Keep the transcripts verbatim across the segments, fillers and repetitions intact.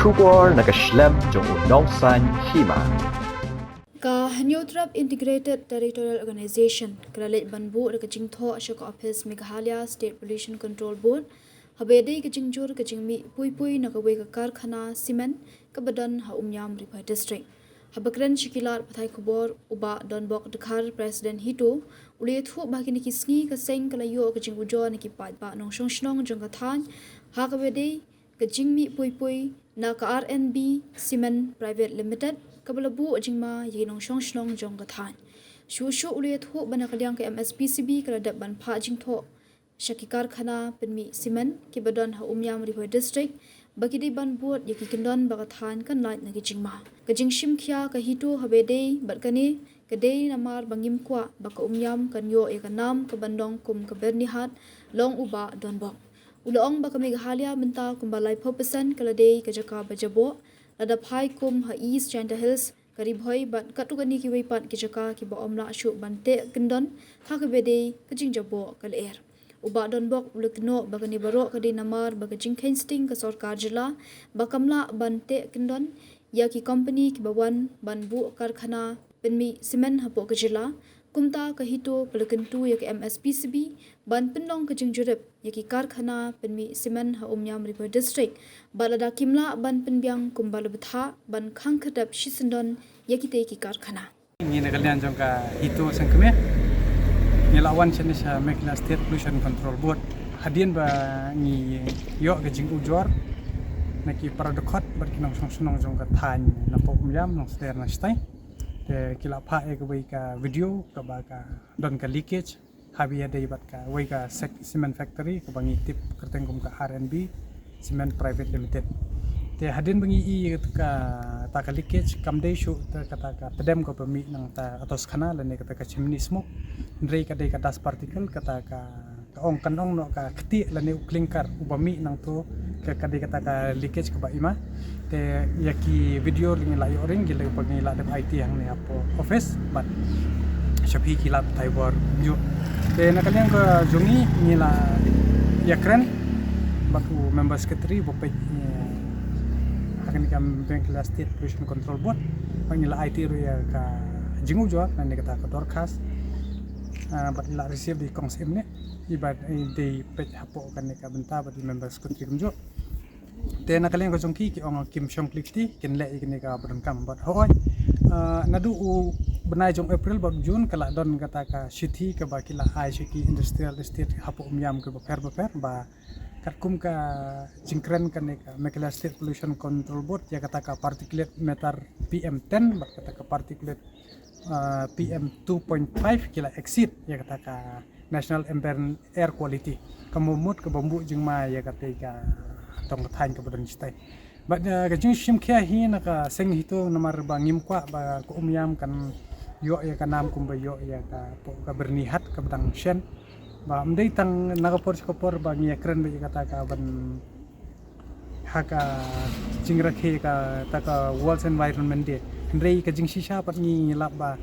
Khubor na ka shlem jong u nongsaiñ hima. Ka Hynñiewtrep Integrated Territorial Organization ka la leit ban buh da ka jingthoh sha ka ophis Meghalaya State Pollution Control Board haba ïadei ka jingjur ka jingmih pui pui na kawei ka karkhana simen kaba don ha Umiam, Ri Bhoi District. Haba kren sha ki lad pathai khubor, u Bah Donbok Dkhar, President HITO, u la ïathuh ba ha kine ki sngi ka seng ka la ïoh ka jingujor na ki paidbah nongshong shnong jong ka thaiñ ha kaba ïadei ka jingmih pui pui na ka R N B Cement Private Limited kaba la buh jingma ïa ki nongshong shnong jong ka thaiñ. Shuh shuh u la ïathuh ba na ka liang ka M S P C B ka la dep ban phah jingthoh sha ki karkhana pynmih simen kiba don ha Umiam, Ri Bhoi District ba ki dei ban bud ïa ki kyndon ba ka thaiñ kan lait na ki jingma. Ka jingshim khia ka HITO haba ïadei bad kane ka dei namar ba ngim kwah ba ka Umiam kan ïoh ïa ka nam ka ban long kum ka Byrnihat, long u Bah Donbok. U la ong ba ka Meghalaya mynta kumba laiphew percent ka la dei ka jaka ba jaboh, lada phai kum ha East Jaintia Hills, ka Ri Bhoi bad katto katne kiwei pat ki jaka kiba ym lah shuh ban teh kyndon ha kaba ïadei ka jingjaboh ka lyer. U Bah Donbok u la kynnoh ba kane baroh ka dei namar ba ka jingkheiñ sting ka sorkar jylla ba kam lah ban teh kyndon ïa ki kompani kiba wan ban buh karkhana pynmih simen hapoh ka jylla. Kumta ka HITO ka la kyntu ïa ka M S P C B ban pynlong ka jingjurip ïa ki karkhana pynmih simen ha Umiam, Ri Bhoi District bad lada kim lah ban pynbiang kumba la bthah ban khang khyrdep shisyndon ïa kitei ki karkhana. Ngi na ka liang jong ka HITO seng kmie ngi la wan shane sha Meghalaya State Pollution Control Board hadien ba ngi ïoh ka jingujor na ki para dkhot bad ki nongshong shnong jong ka thaiñ na poh Umiam, Nongsder, Nongshtai. Te ki la phah ïa kawei ka video kaba ka don ka leakage haba ïadei bad kawei ka sek cement factory kaba ngi tip kyrteng kum ka R N B Cement Private Limited. Te hadien ba ngi i kata ka leakage kam dei shuh kata ka tdem kaba mih nangta atoskhana lane kata ka chimney smoke, hynrei ka dei ka dust particle, kata ka ka ong kan ong noh ka ktieh lane u clinker uba mih nangto, ka ka dei kata ka leakage kaba i ma. Te ïa ki video ngi la ïoh ring, ngi la pang, ngi la dep aiti hangne hapoh office bad sha phi ki lad pathai khubor. Te na ka liang ka jong ngi ngi la ïakren bad u member secretary ba peit ha kane ka Meghalaya State Pollution Control Board, bad ngi la aiti ruh ïa ka jingujor lane kata ka dorkhas. Bad ngi la receive da i kong Syiem ne i bad i dei peit hapoh kane ka bynta bad i member secretary kumjuh. Te na ka liang ka jong ki, ki ong kim shong kli kti, kin leh ïa kane kaba donkam bad hooid. Naduh u bnai jong April bad June ka la don kata ka shithi kaba ki la ai sha ki industrial estate hapoh Umiam kiba pher ba pher ba katkum ka jingkren kane ka Meghalaya State Pollution Control Board ïa kata ka particulate matter P M ten bad kata ka particulate P M two point five ki la exceed ïa kata ka National Ambient Air Quality. Ka mut kaba mbuh jingma ïa kata ka tong ka thaiñ kaba don shatai. Bad ka jingshim khia hi na ka seng HITO namar ba ngim kwah ba ka Umiam kan ïoh ïa ka nam kumba ïoh ïa ka poh ka Byrnihat kaba dang shen. Ba ym dei tang na ka por sha ka por ba ngi ïakren ba ïa kata ka ban ha ka jingrakhe kata ka World Environment Day. Hynrei ka jingshisha pat ngi lap ba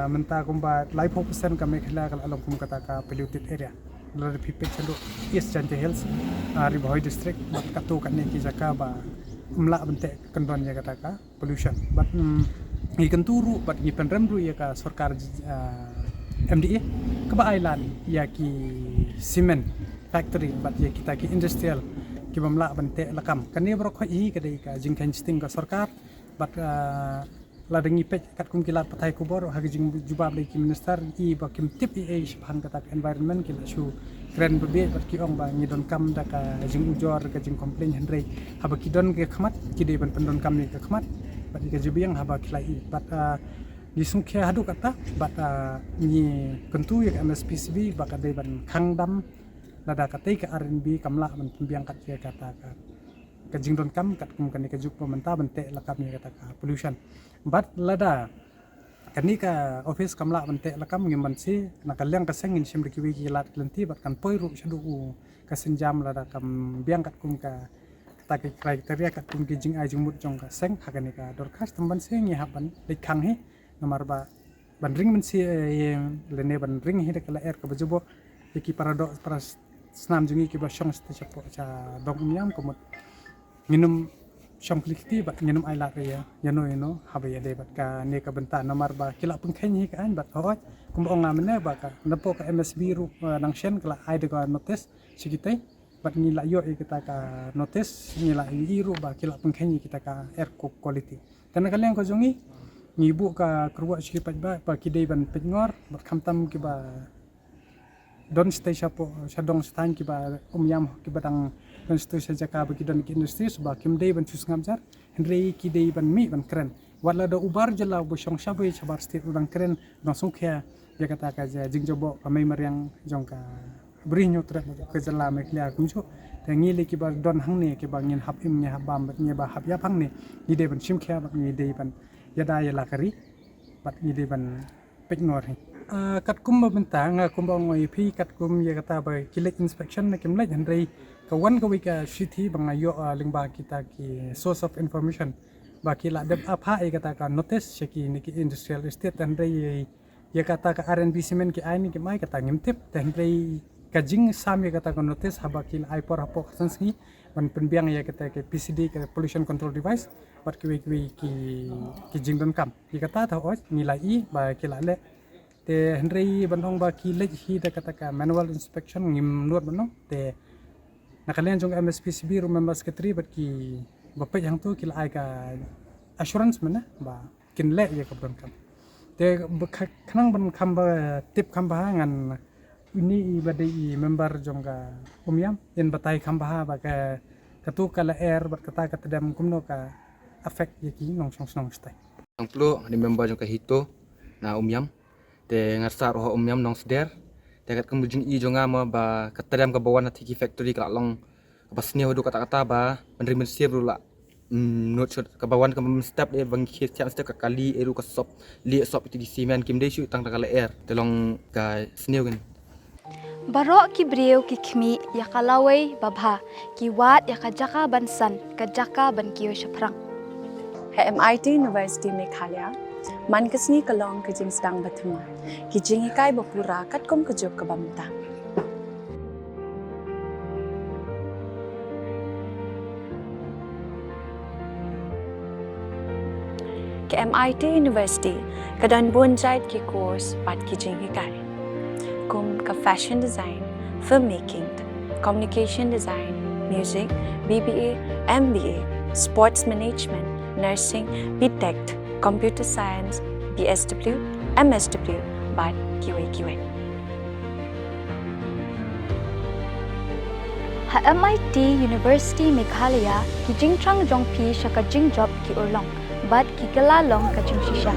mynta kumba laiphew percent ka Meghalaya ka la long kum kata ka polluted area. Lada phi peit shaduh East Jaintia Hills, Ri Bhoi District bad katto katne ki jaka ba ym lah ban teh kyndon ïa kata ka pollution. Bad ngi kyntu ruh bad ngi pynrem ruh ïa ka sorkar MDA kaba ai lad ïa ki cement factory bad ïa kita ki industrial kiba ym lah ban teh lakam. Kane baroh khoit hi ka dei ka jingkheiñ sting ka sorkar bad lada ngi peit katkum ki lad pathai khubor ha ka jingjubab da ki minister i ba kim tip ei ei shaphang kata ka environment, ki la shu kren ba bieit bad ki ong ba ngi donkam da ka jingujor ka jingcomplain, hynrei haba ki don ka khmat ki dei ban pyndonkam ïa ka khmat bad ïa ka jabieng haba ki la i. Bad ngi sngewkhia haduh katta bad ngi kyntu ïa ka MSPCB ba ka dei ban khang dam lada katei ka RNB kam lah ban pynbiang kat ïa kata ka jingdonkam katkum kane ka juk ba mynta ban teh lakam ïa kata ka pollution. Bad lada kane ka office kam lah ban teh lakam, ngim banse na ka liang ka seng ngin shim da kiwei ki lad ki lynti bad kan poi ruh shaduh u ka sienjam lada kam biang katkum ka, kata ka criteria katkum ki jingai jingmut jong ka seng ha kane ka dorkhas. Te ngim banse ngi hap ban leit khang hi namar ba ban ring mynsi lane ban ring hi da ka lyer kaba jubor ïa ki para doh para snam jong ngi kiba shong sha dong Umiam. Ka mut ngin ym shong kli kti bad ngin ym ai lad ïa ïa no ïa no haba ïadei bad kane ka bynta, namar ba ki la pynkheiñ hi ka aiñ bad hooid kumba ong nga mynne ba ka napoh ka M S B ruh, eh, nang shen ka la ai da ka notice sha kitei bad ngi la ïoh ïa kita ka notice, ngi la ïohi ruh ba ki la pynkheiñ ïa kita ka air quality. Te na ka liang ka jong ngi ngi buh ka kyrwoh sha ki paidbah ba ki dei ban peit ngor bad khamtam kiba don shatei shapoh sha dong sha thaiñ kiba um ïam kiba dang don shatei sha jaka ba ki don ki industries ba kim dei ban shu sngap jar, hynrei ki dei ban mih ban kren. Wat la da u bar jylla uba shong sha bri shabar state u dang kren, u dang sngewkhia ïa kata ka ja-, jingjaboh ka mei mariang jong ka bri Hynñiewtrep ka jylla Meghalaya kumjuh. Te ngi lei kiba don hangne kiba ngin hap im ngi hap bam bad ngi ba hap ïap hangne, ngi dei ban shim khia bad ngi dei ban ïada ïa la ka ri bad ngi dei ban peit ngor hi. Ah, katkum ba mynta nga kumba ong ïa phi katkum ïa kata ba ki leit inspection ne kim leit, hynrei ka wan kawei ka shithi ba nga ïoh, ah, lyngba kita ki source of information ba ki la dep ap ha ïa kata ka notice sha kine ki industrial estate, hynrei ïa kata ka R N B Cement ki ai ne kim ai kata ngim tip, te hynrei ka jingsam ïa kata ka notice haba ki la ai por hapoh ka san sngi ban pynbiang ïa kata ka P C D, ka pollution control device, bad kiwei kiwei ki, ki jingdonkam. Ïa kata te hooid ngi la i ba ki la leh. Te hynrei ban ong ba ki leit hi da kata ka manual inspection ngim nud ban ong. Te na ka liang jong M S P C B ruh member secretary bad kiba peit hangto ki la ai ka assurance mynne ba kin leh ïa kaba donkam. Te ba kha-, khnang ban kham ba tip kham bha ngan uni i ba dei i member jong ka Umiam in batai kham bha ba ka, kato ka lyer bad kata ka tdem kumno ka affect ïa ki nongshong shnong shatai. Nangpluh, nga dei member jong ka HITO na Umiam. Te nga sah ruh ha Umiam Nongsder. Te katkum ka jingïohi jong nga mo ba ka tdem kaba wan na ki factory ka la long kaba sniew haduh katta katta ba Myntri Mynsiem ruh la, mm, nud shuh kaba wan kaba mynstep de ba ngi khie thiah mynstep ka kali, eh, ruh ka sop, lieh sop ïa ki cement, kim dei shuh tang da ka lyer. Te long ka sniew kin. Baroh ki briew ki khmih ïa ka lawei babha, ki wad ïa ka jaka ban san, ka jaka ban kiew shaphrang. Ha M I T University Meghalaya, man ka sngi ka long ka jingsdang ba thymmai, ki jinghikai ba pura katkum ka juk kaba mynta. Ka M I T University ka don bun jait ki course bad ki jinghikai, kum ka fashion design, filmmaking, communication design, music, B B A, M B A, sports management, nursing, B Tech, computer science, B S W, M S W, bad kiwei kiwei. Ha M I T University Meghalaya, ki jingthrang jong phi sha ka jingjop ki urlong bad ki kylla long ka jingshisha.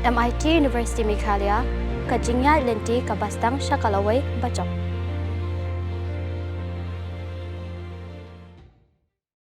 M I T University Meghalaya, ka jingïaid lynti kaba sdang sha ka lawei bajop.